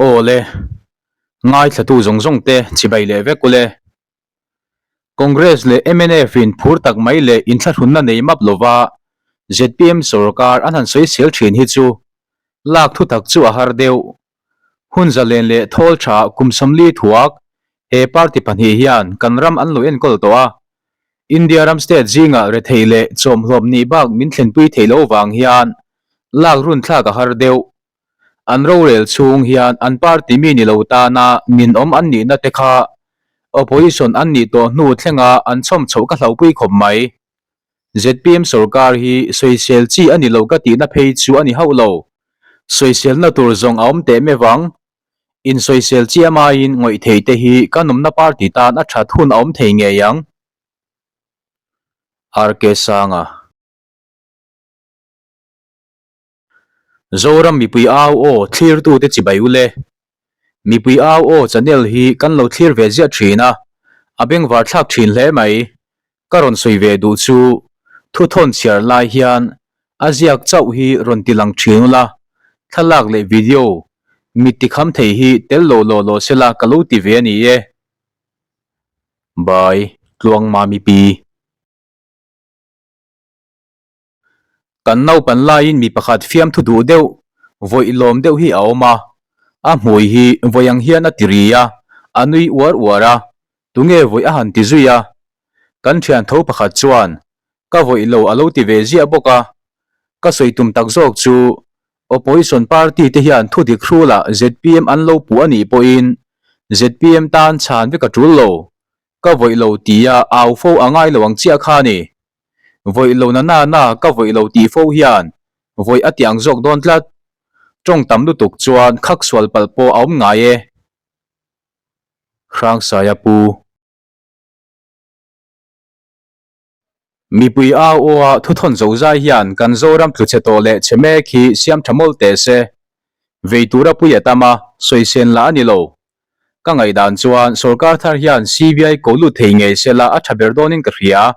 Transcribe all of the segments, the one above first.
Aw le, ngaithlatu zawng zawng te chibai leh vek ule. Congress leh mnf in phur tak mai leh inthlahrunna nei map lova zpm sorkar an han sawisel thin hi chu lak thutak chu a har deuh. Hun zalen leh thawl tha kum 40 thuak he party pahnih hian kan ram an lo enkawl tawh a. India ram state zingah rethei leh chawmhlawm nih bak min thlenpui theih loh vang hian lak runthlak a har deuh. An rorel chhung hian an party mi ni lo tana ninawm an nihna te kha opposition an nih tawh hnu thlenga an chhawm chhoh ka hlauhpui khawp mai. Zpm sorkar hi sawisel chi a ni lo ka tihna phei chu a ni hauh lo. Sawiselna tur zawng a awm teh meuh ang. Insawisel chiam aiin ngawih thei te hi ka nawmna party tan a that hun a awm thei ngei ang. RK Sanga. Zoram mipui au aw thlirtute chibai u le. Mipui au aw channel hi kan lo thlir ve ziah thin a, a bengvar thlak thin hle mai. Ka rawn sawi ve duh chu thuthawn chhiar lai hian a ziak chauh hi rawn ti lang thin ula, thlalak leh video mit ti kham thei hi tel lo law law sela ka lo ti ve a ni e. By Tluangmami Pi. Kan naupan laiin mi pakhat fiamthu duh deuh, vawih lawm deuh hi a awm a. A hmui hi vawi ang hian a ti ri a, a nui uar uar a, tunge vawih a han ti zui a. Kan thian tho pakhat chuan, Ka vawih lo a lo ti ve ziah bawk a. Ka sawi tum tak zawk chu, Opposition party te hian thu dik hrulah zpm an lo puh a nih pawhin zpm tan chhan vek a tul lo. Ka vawih lo tia au fo a ngai lo ang chiah kha a ni. Vawih lo na na na ka vawih lo tih fo hian vawih a tiang zawk dawn tlat. Tawng tam lutuk chuan khak sual palh pawh a awm ngai e. Hrangsaia pu. Mipui au aw a thuthawn zo zai hian kan Zoram tlu chhe tawh leh chhe mek hi siam tha mawlh teh se. Vei tura pui a tam a, sawisên lah a ni lo. Ka ngaihdan chuan sorkar thar hian CBI ko lut thei ngei sela a tha ber dawnin ka hria.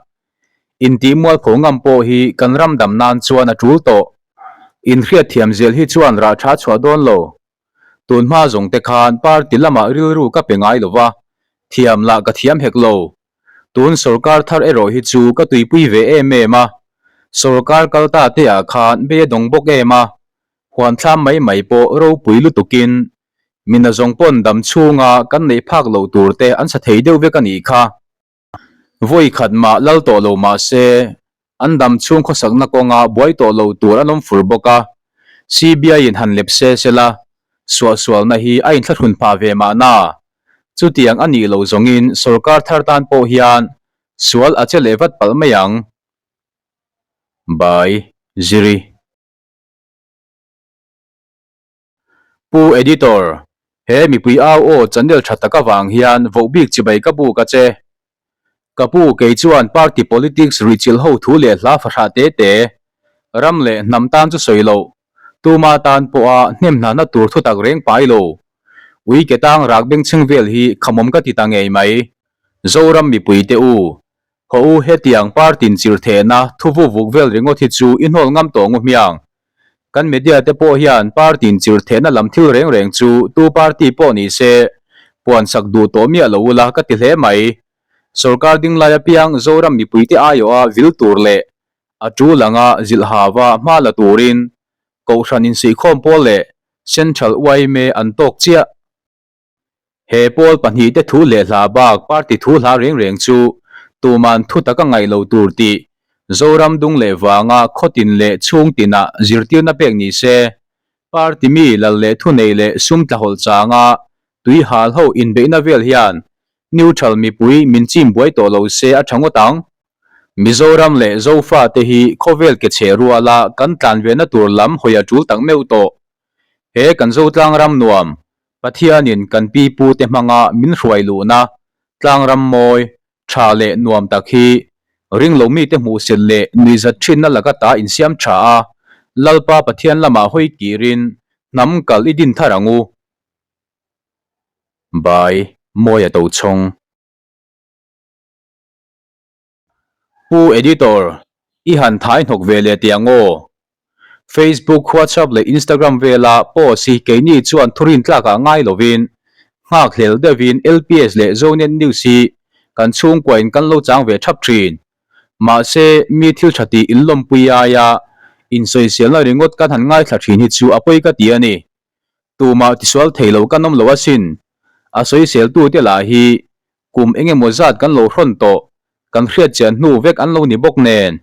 Intih mualpho ngam pawh hi kan ram dam nan chuan a tul tawh. Inhriatthiam zel hi chuan rah tha chhuah dawn lo. Tun hma zawng te khan party lamah rilru ka pe ngai lova, thiam lah ka thiam hek lo. Tun sorkar thar erawh hi chu ka tuipui ve em em a, sorkar kal ta te ah khan bei a dawng bawk em a, huan thlam mai mai pawh ropui lutukin Mina zawng pawn dam chhunga kan neih phak loh tur te an sa thei deuh vek a nih kha. Vawi khat mah lal tawh lo mah se, an dam chhung khawsakna kawnga buai tawh lo tur an awm fur bawk a. CBI in han lep se sela, suahsualna hi a inthlahrun phah ve mahna. Chutiang a nih loh zawngin sorkar thar tan pawh hian sual a che leh vat palh mai ang. By Ziri. Pu Editor, he mipui au aw channel tha tak avang hian voh bik chibai ka buk a che. Ka pu kei chuan party politics ruihchilh ho thu leh hla fahrah te te, ram leh hnam tan chu sawi loh, tuma tan pawha hnem hnahna tur thu tak reng pai lo. Ui ke tang rak bengchheng vel hi khamawm ka ti ta ngei mai. Zoram mipui te u, Haw u hetiang party in chirh thehna thu vu vuk vel ringawt hi chu i hnawl ngam tawh ngu hmiang. Kan media te pawh hian party in chirh thehna lam thil reng reng chu tu party pawh ni se puan sak duh tawh miah lo ula ka ti hle mai. Sorkar ding lai apiang Zoram mipuite aiawha vil tur leh a tul anga zilh hava hma la turin Kohhran insuihkhawm pawl leh Central yma an tawk chiah. He pawl pahnihte thu leh hla bak party thu hla reng reng chu tuman thu taka ngaih lo tur tih Zoram dung leh vanga khawtin leh chhung tinah zirtirna pek ni se, party mi lal leh thunei leh sum tlahawlh changa tui hal ho inbeihna vel hian neutral mipui min chim buai tawh lo se a tha ngawt ang. Mizoram leh Zofa te hi khawvel ke chhe ruala kan tlan vena tur lam hawi a tul tak meuh tawh. He kan Zotlang ram nuam Pathianin kan pi pute hmanga min hruai luhna tlangram mawi, tha leh nuam tak hi ringlo mite hmuhsit leh nuihzat thinna laka ta insiam tha a, Lalpa Pathian lamah hawi kirin hnam kal i din thar ang u. By Mawia Tochhawng. Pu Editor, i han thai hnawk ve leh tih ang aw. Facebook, WhatsApp leh Instagram vela post hi keini chuan thurin tlakah ngai lovin, nghakhlel deuhin LPS leh Zonet News hi kan chhungkuain kan lo chang ve thap thin. Mahse, mi thil tha tih inlawmpui aia insawiselna ringawt kan han ngaithla thin hi chu a pawi ka ti a ni. Tumah tisual thei lo kan awm lo asin. A sawiseltute lah hi kum eng emaw zat kan lo hrawn tawh, kan hriatchian hnu vek an lo ni bawk nen.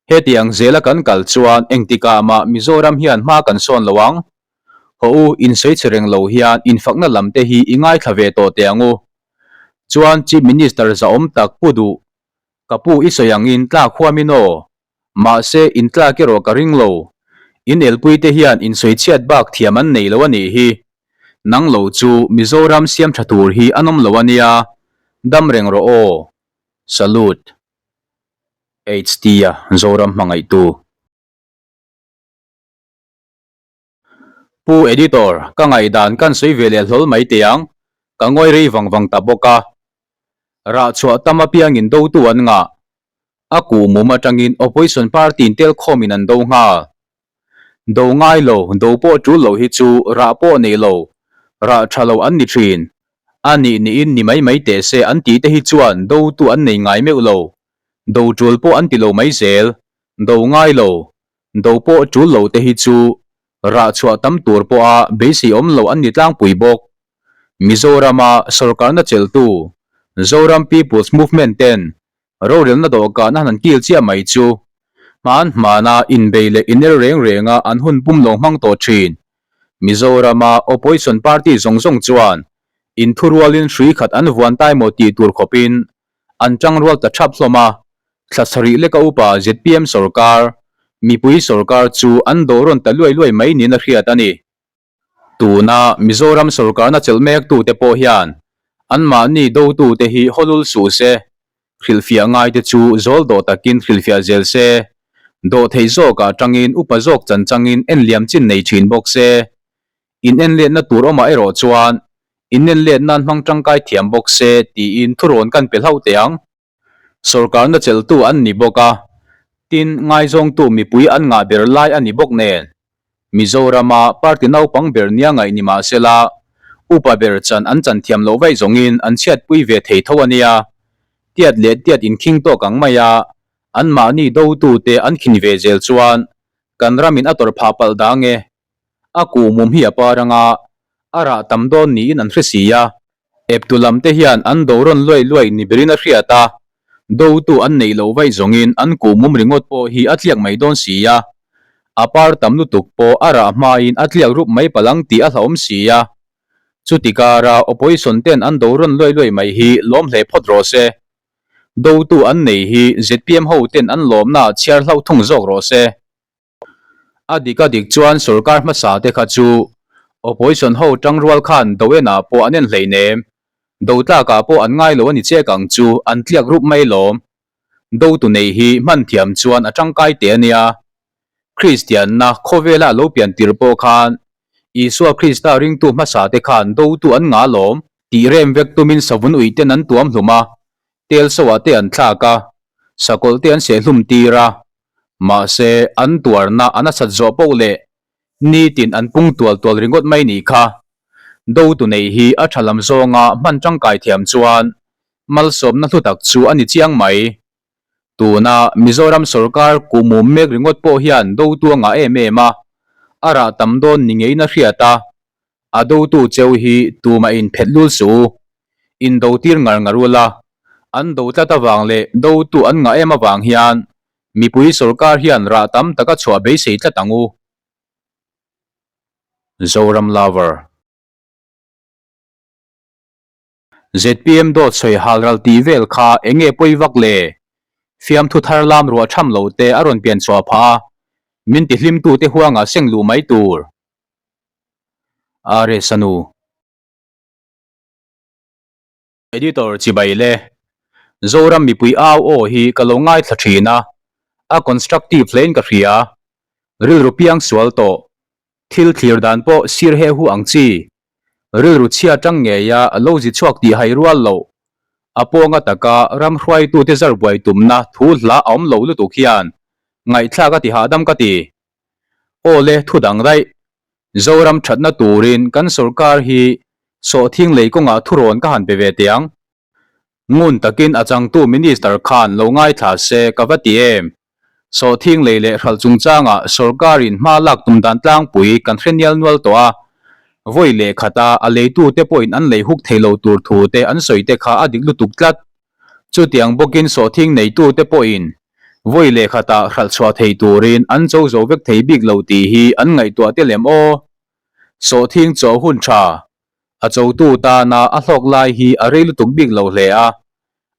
Hetiang zela kan kal chuan engtikah mah Mizoram hian hma kan sawn lo ang. Haw u, insawi che reng lo hian infakna lam te hi i ngaithla ve tawh teh ang u. Chuan Chief Minister zahawm tak pu duh, ka pu i sawi angin tlak huamin aw. Mahse intlak erawh ka ring lo. In elpui te hian insawi chhiat bak thiam an nei lo a nih hi. Nang lo chu Mizoram siam tha tur hi an awm lo a nia. Dam reng rawh aw. Salute. HT-a Zoram hmangaihtu. Pu Editor, ka ngaihdan kan sawi ve leh hlawl mai teh ang, ka ngawi rei vang vang ta bawk a. Rah chhuah tam apiangin dotu an ngah. A kuh mum atangin Opposition party in tel khawmin an do nghal. Do ngai lo, do pawh tul lo hi chu rah pawh nei lo, rah tha lo an ni thin. A nih niin ni mai mai teh se an tih te hi chuan dotu an nei ngai meuh lo. Do tul pawh an ti lo mai zel. Do ngai lo, Do pawh tul lo te hi chu rah chhuah tam tur pawha beisei awm lo an ni tlangpui bawk. Mizorama sorkarna chelhtu Zoram People's Movement ten rorelna dawhkan a han kil chiah mai chu hman hmana inbei leh iner reng renga an hun pum lo hmang tawh thin. Mizorama opposition party zawng zawng chuan inthurualin hrui khat an vuan tai maw tih tur khawpin an tangrual ta thap hlawm a, thla sarih leka upa zpm sorkar, mipui sorkar chu an do rawn ta luai luai mai niin a hriat a ni. Tuna Mizoram sorkarna chelh mektute pawh hian anmahni dotute hi hawlul suh se, hrilhfiah ngaite chu zawl dawh takin hrilhfiah zel se, dawh theih zawkah tangin upa zawk chan changin enliam chin nei thin bawk se, Inenletna tur awmah erawh chuan inenlet nan hmang tangkai thiam bawk se tiin thurawn kan pe hlauh teh ang. Sorkarna chelhtu an ni bawk a, tin ngaizawngtu mipui an ngah ber lai a ni bawk nen. Mizorama party naupang ber nia ngaih ni mah sela, upa ber chan an chan thiam loh vaih zawngin an chhiatpui ve thei tho a nia. Tiat leh tiat inkhing tawk ang maia anmahni dotute an khin ve zel chuan kan ramin a tawrh phah palh dang e. A kuh mum hi a par anga a rah tam dawn niin an hre si a. Eptu lam te hian an do rawn luai luai ni berin a hriat a, dotu an neih loh vaih zawngin an kuh mum ringawt pawh hi a tliak mai dawn si a. A par tam lutuk pawh a rah hmain a tliak rup mai palh ang tih a hlauhawm si a. Chuti kara opposition ten an do rawn luai luai mai hi lawm hle phawt rawh se. Dotu an nei hi zpm ho ten an lawmna chhiar hlauh thung zawk rawh se. A dik a dik chuan sorkar hmasa te kha chu opposition ho tangrual khan do enah pawh an en hleinem, do tlakah pawh an ngai lo a ni chek ang chu an tliak rup mai lawm. Dotu nei hi hman thiam chuan a tangkai teh a nia. Kristianna khawvela a lo pian tir pawh khan Isua Krista ringtu hmasa te khan dotu an ngah lawm. Tih rem vek tumin savun uih ten an tuam hlum a, tel soah te an thlak a, sakawlh te an sehhlum tir a, Mahse, an tuarna a nasat zawh poh leh nitin an pung tual tual ringawt mai nih kha. Dotu nei hi a tha lam zawnga hman tangkai thiam chuan malsawmna hlu tak chu a ni chiang mai. Tuna Mizoram sorkar kuhmum mek ringawt pawh hian dotu a ngah em em a, a rah tam dawn ni ngeiin a hriat a, A dotu cheu hi tumah in phet lul suh u. In do tir ngar ngar ula, an do tlat avang leh dotu an ngah em avang hian mipui sorkar hian rah tam taka chhuah beisei tlat ang u. Zoram Lover. Zpm dawt sawi hal ral tih vel kha eng nge pawi vak le? Fiamthu thar lam ruah tham lo te a rawn pian chhuah phah a, min ti hlim tu te huangah seng luh mai tur. RS a nu. Editor chibai le. Zoram mipui au aw hi ka lo ngaithla thin a, a constructive hlein ka hria. Rilru piang sual tawh. Thil thlir dan pawh sir he hu ang chi. Rilru chhia tang ngeia lo zi chhuak tih hai rual loh. A pawnga taka ram hruaitute zar buai tumna thu hla a awm lo lutuk hian ngaihthlak a ti hahdam ka ti. Aw le, thu dang daih. Zoram thatna turin kan sorkar hi sawhthing lei kawngah thurawn ka han pe ve teh ang. Ngun takin a changtu Minister khan lo ngaithla se ka va ti em? Sawhthing lei leh hralh chungchangah sorkarin hma lak tum dan tlangpui kan hre nial nual tawh a, vawi leh khata a leitute pawhin an lei huk thei lo tur thu te an sawi te kha a dik lutuk tlat. Chutiang bawkin sawhthing neitute pawhin vawi leh khatah hralh chhuah thei turin an cho zo vek thei bik lo tih hi an ngaihtuah tel em aw? Sawhthing chaw hun tha A chotu tana a hlawk lai hi a rei lutuk bik lo hle a,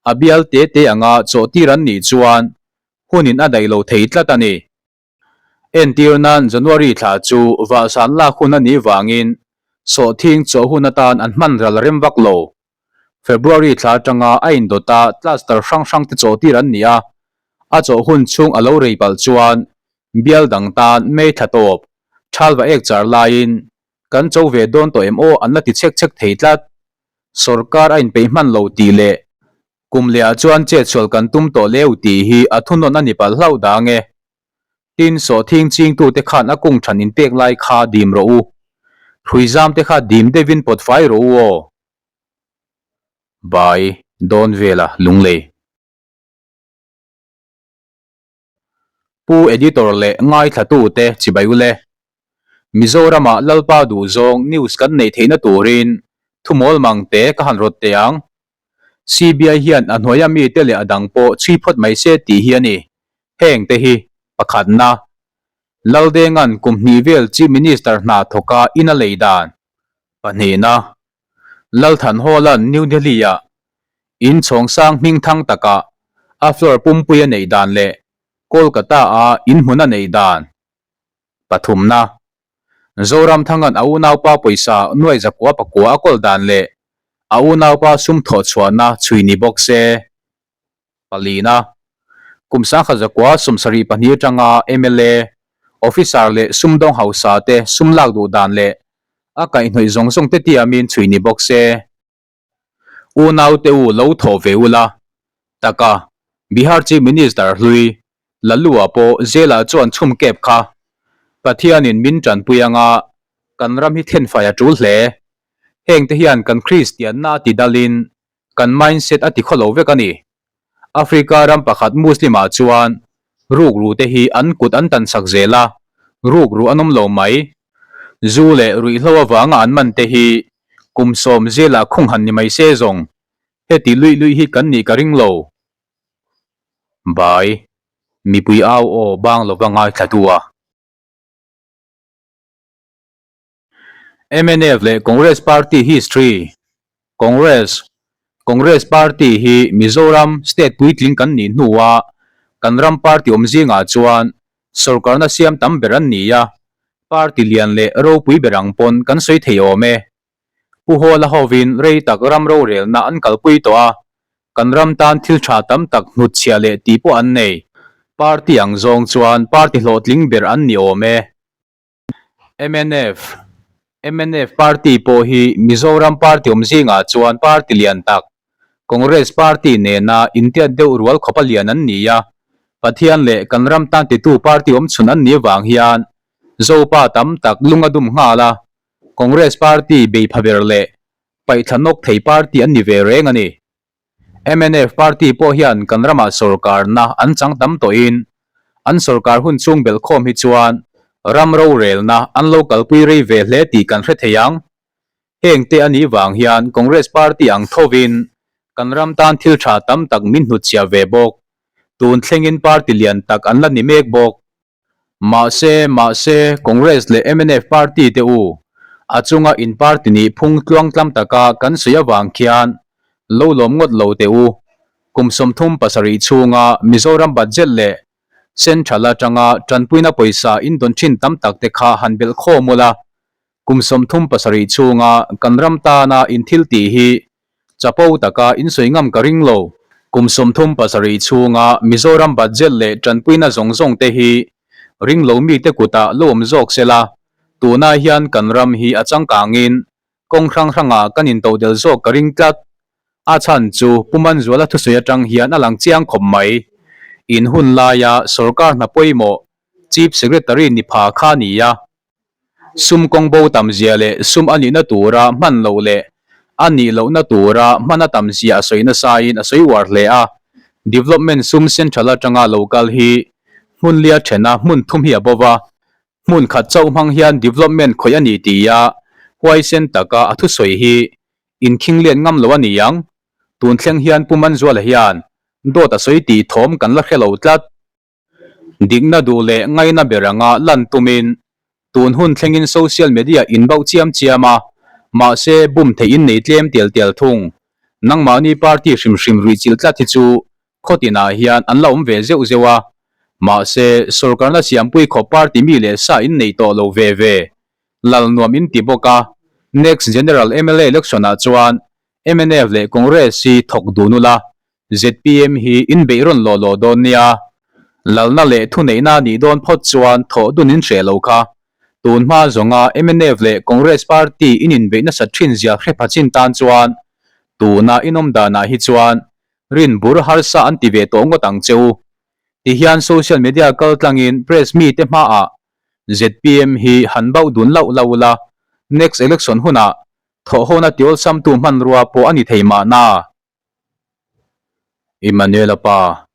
a bial te te anga chawhtir an nih chuan hunin a daih lo thei tlat a ni. Entir nan January thla chu vahsan lak hun a nih vangin sawhthing chawh hun atan an hman ral rem vak lo. February thla atanga a indawta cluster hrang hrang te chawhtir an ni a, a chawh hun chhung a lo rei palh chuan bial dang tan May thla tawp thalva ek char laiin Kan cho ve dawn tawh em aw an la ti chhek chhek thei tlat. Sorkar a inpeih hman lo tih leh kum lehah chuan chetsual kan tum tawh leu tih hi a thunawn a ni palh hlauh dang e. Tin, sawhthing chingtute khan a kung than inpek lai kha dim rawh u. Hruizamte kha dim deuhin pawt fai rawh u aw. Bai, dawn vela lunglei. Pu Editor leh ngaithlatute chibai ule. Mizoramah Lalpa duhzawng news kan neih theihna turin thumawl mang te ka han rawt teh ang. CBI hian a hnuaia mite leh a dang pawh chhui phawt mai se tih hi a ni. Heng te hi pakhatna, Laldenga'n kum hnih vel Chief Minister hna thawka in a lei dan. Pahnihna, Lalthanhawla'n New Delhi-ah In chhawng sang hming thang takah a floor pumpui a neih dan leh Kolkata-a in hmun a neih dan pathumna. Zoramthanga'n a unaupa pawisa nuai zakua pakua a kawl dan leh a unaupa sum thawh chhuahna chhui ni bawk se. Palina, Kum sangkhat zakua 72 atanga mla, officer leh sumdawng hausa te sum lak duh dan leh a kaihhnawih zawng zawng te tiamin chhui ni bawk se. Unaute u lo thawh ve ula. Taka, Bihar Chief Minister hlui Lalua pawh jail-ah chuan chhum kep kha. Pathianin min tanpui anga kan ram hi thenfai a tul hle. Hengte hian kan Kristianna a ti dalin kan mindset a ti khawlo vek a ni. Africa ram pakhat Muslim-ah chuan rukru te hi an kut an tan sak zel a, rukru an awm lo mai. Zu leh ruihhlo avanga an man te hi kum sawm zelah khung han ni mai se zawng, heti luih luih hi kan nih ka ring lo. Bai, mipui au aw bang lova ngaithla tu a. Mnf leh Congress Party History Congress Congress Party hi Mizoram state puitling kan nih hnua kan ram party awm zingah chuan sorkarna siam tam ber an ni a, party lian leh ropui ber ang pawn kan sawi thei awm e. Pu Hawla hovin rei tak ram rorelna an kalpui tawh a, kan ram tan thil tha tam tak hnutchhiah leh tih pawh an nei. Party ang zawng chuan party hlawhtling ber an ni awm e. Mnf mnf Party pawh hi Mizoram party awm zingah chuan party lian tak, Congress party nena intiat deuh rual khawpa lian an ni a, Pathian leh kan ram tan titu party awm chhun an nih vang hian Zopa tam tak lung a dum nghal a, Congress party bei pha ber leh paihthla nawk thei party an ni ve reng a ni. Mnf party pawh hian kan ramah sorkarna an chang tam tawhin an sorkar hun chhung belhkhawm hi chuan ram rorelna an lo kalpui rei ve hle tih kan hre thei ang. Heng te a nih vang hian Congress party ang thovin kan ram tan thil tha tam tak min hnutchhiah ve bawk. Tun thlengin party lian tak an la ni mek bawk. Mahse, mahse, Congress leh mnf party te u, a chunga in party nih phung tluangtlam taka kan sawi avang khian lo lawm ngawt lo teh u. Kum 37 chhunga Mizoram budget leh Central atanga tanpuina pawisa in dawn thin tam tak te kha han belh khawm ula, Kum 37 chhunga kan ram tana in thil tih hi chapo taka in sawi ngam ka ring lo. Kum 37 chhunga Mizoram budget leh tanpuina zawng zawng te hi ring lo mite kutah lo awm zawk se la, tunah hian kan ram hi a changkangin kawng hrang hrangah kan intodelh zawk ka ring tlat. A chhan chu Pu Manzuala thusawi atang hian a lang chiang khawp mai. In hun laia sorkar hna pawimawh. Chief Secretary ni pha kha a ni a. Sum kawng bo tam zia leh sum a nihna tura hman loh leh a nih lohna tura hman a tam zia a sawi nasain a sawi uar hle a. Development sum central atanga lo kal hi hmun lia thena hmun thum hi a bo va, hmun khat chauh hmang hian development khawih a ni tia huaisen taka a thusawi hi inkhing lian ngam lo a ni ang. Tun thleng hian Pu Manzuala hian dawt a sawi tih thawm kan la hre lo tlat. Dikna duh leh ngaina ber anga lan tumin tun hun thlengin social media in bauh chiam chiam a, mahse bum theih in nei tlem tial tial thung. Nangmahni party hrim hrim ruih chilh tlat hi chu khaw tinah hian an la awm ve zeuh zeuh a, mahse sorkarna siampui khawp party mi leh sa in nei tawh lo ve ve. Lal nuam in ti bawk a, next general mla election ah chuan mnf leh Congress hi thawk dun ula, zpm hi in beih rawn lawh lawh dawn nia. Lalna leh thuneihna nih dawn phawt chuan thawh dun in hreh lo kha. Tun hma zawnga mnf leh Congress party in inbeih nasat thin zia hre pha chin tan chuan tuna inawm danah hi chuan rin bur harsa an ti ve tawh ngawt ang che u. Tihian social media kal tlangin press mite hmaah zpm hi han bauh dun lauh lauh ula, next election hunah Thawhhawna tiawlsamtu hmanrua pawh a ni thei mahna. Emmanuel-a pa.